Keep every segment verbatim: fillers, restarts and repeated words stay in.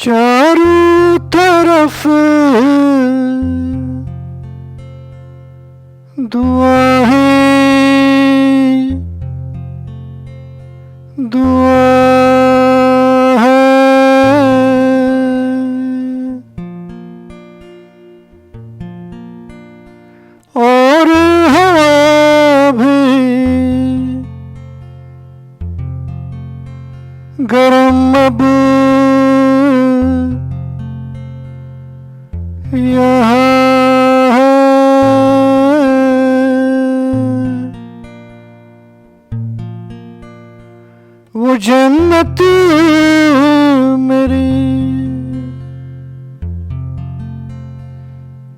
چاروں طرف دعا ہے، دعا ہے۔ اور ہوا بھی گرم اب یہاں ہے۔ وہ جنت میری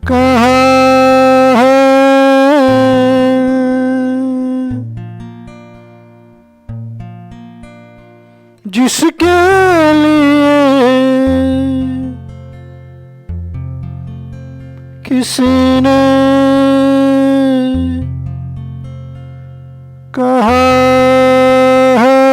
کہاں ہے، جس کے لیے کسی نے کہا ہے۔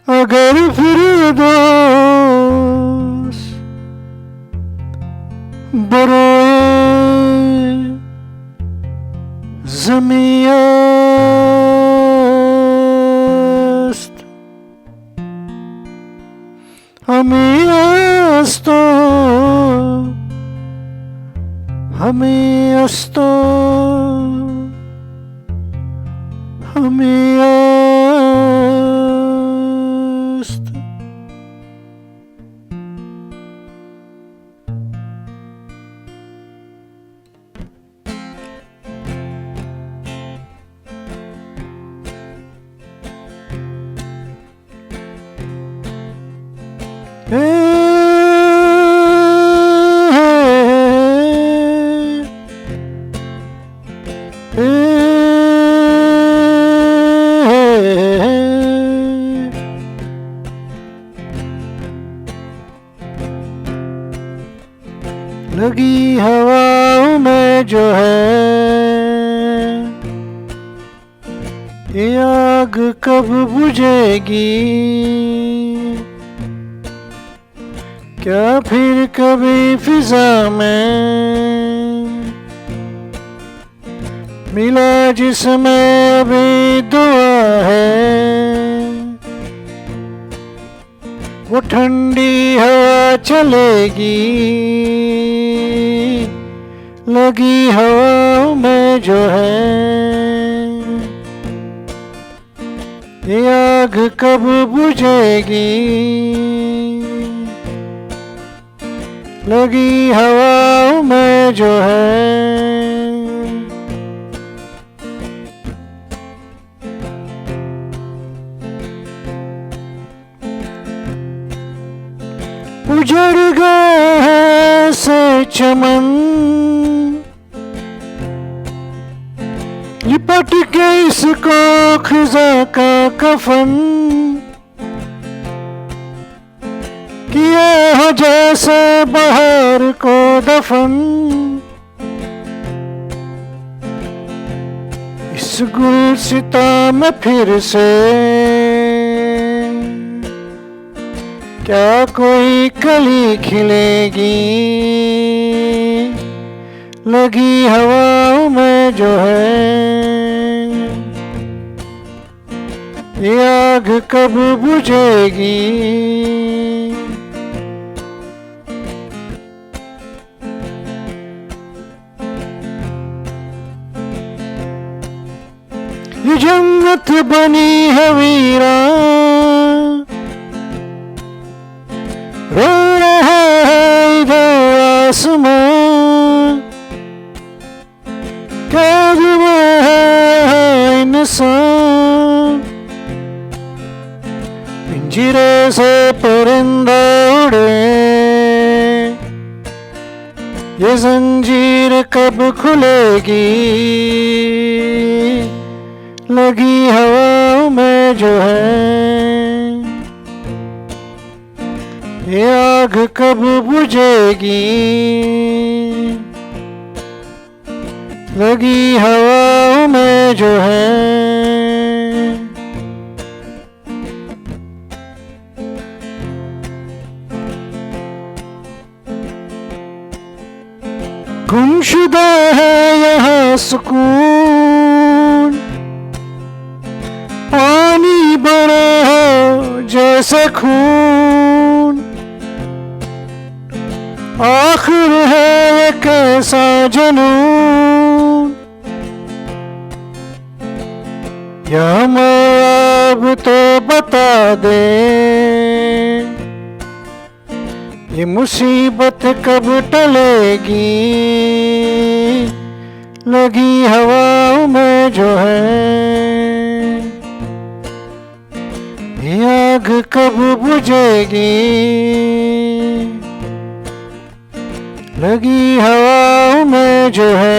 اگر فردوس بروئے زمین است، ہمیں است، ہمیں است، ہمیں است۔ لگی ہواؤں میں جو ہے، یہ آگ کب بجھے گی؟ کیا پھر کبھی فضا میں ملا جس میں ابھی دعا ہے، وہ ٹھنڈی ہوا چلے گی؟ لگی ہواؤں میں جو ہے، یہ آگ کب بجھے گی؟ لگی ہواؤں میں جو ہے۔ اجڑ گئے ہیں سے چمن، لپٹ کے اس کو خزاں کا کفن، کیا ہے جیسے بہار کو دفن۔ اس گلستان میں پھر سے کیا کوئی کلی کھلے گی؟ لگی ہواؤں میں جو ہے، یہ آگ کب بجھے گی؟ یہ جنت بنی ہے ویران، رو رہا ہے ادھر آسمان، قید میں ہے انسان۔ پنجرے سے پرندہ اڑے، یہ زنجیر کب کھلے گی؟ لگی ہواؤں میں جو ہے، یہ آگ کب بجھے گی؟ لگی ہواؤں میں جو ہے، گمشدہ ہے یہاں سکون، پانی بڑا ہے جیسے خون، آخر ہے یہ کیسا جنون؟ یا ہمیں اب تو بتا دے، یہ مصیبت کب ٹلے گی؟ لگی ہواؤں میں جو ہے، یہ آگ کب بجھے گی؟ لگی ہواؤں میں جو ہے۔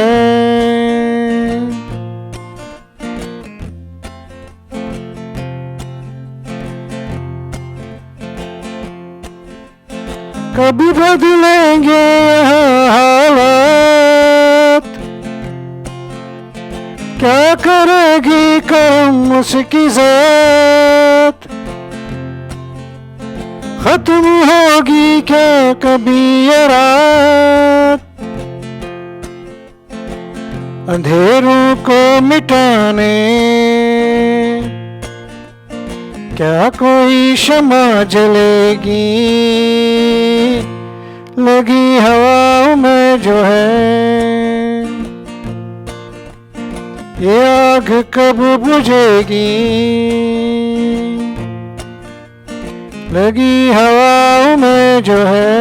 کب بدلیں گے یہاں حالات؟ کیا کرے گی کرم اس کی ذات؟ ختم ہوگی کیا کبھی یہ رات؟ اندھیروں کو مٹانے کیا کوئی شمع جلے گی؟ لگی ہواؤں میں جو ہے، یہ آگ کب بجھے گی؟ لگی ہواؤں میں جو ہے۔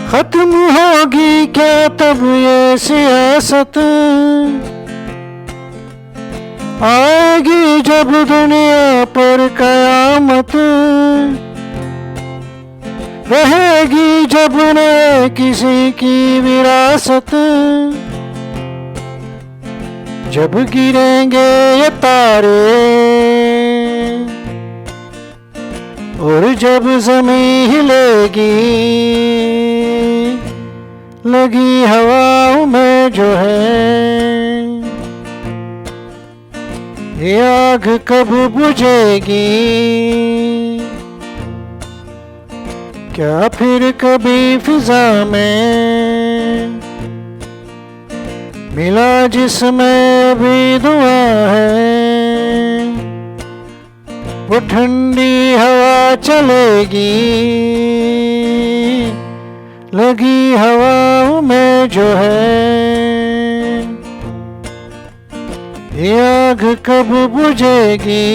ختم ہوگی کیا تب یہ سیاست؟ آئے گی جب دنیا پر قیامت، رہے گی جب نہ کسی کی وراثت، جب گریں گے یہ تارے اور جب زمین ہلے گی، لگی ہواؤں میں جو ہے، یہ آگ کب بجھے گی؟ کیا پھر کبھی فضا میں ملا جس میں ابھی دھواں ہے، وہ ٹھنڈی ہوا چلے گی؟ لگی ہواؤں میں جو ہے، یہ آگ کب بجھے گی؟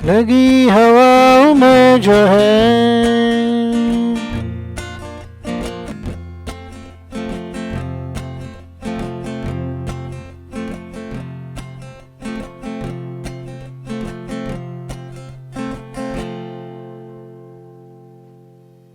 لگی ہواؤں میں جو ہے،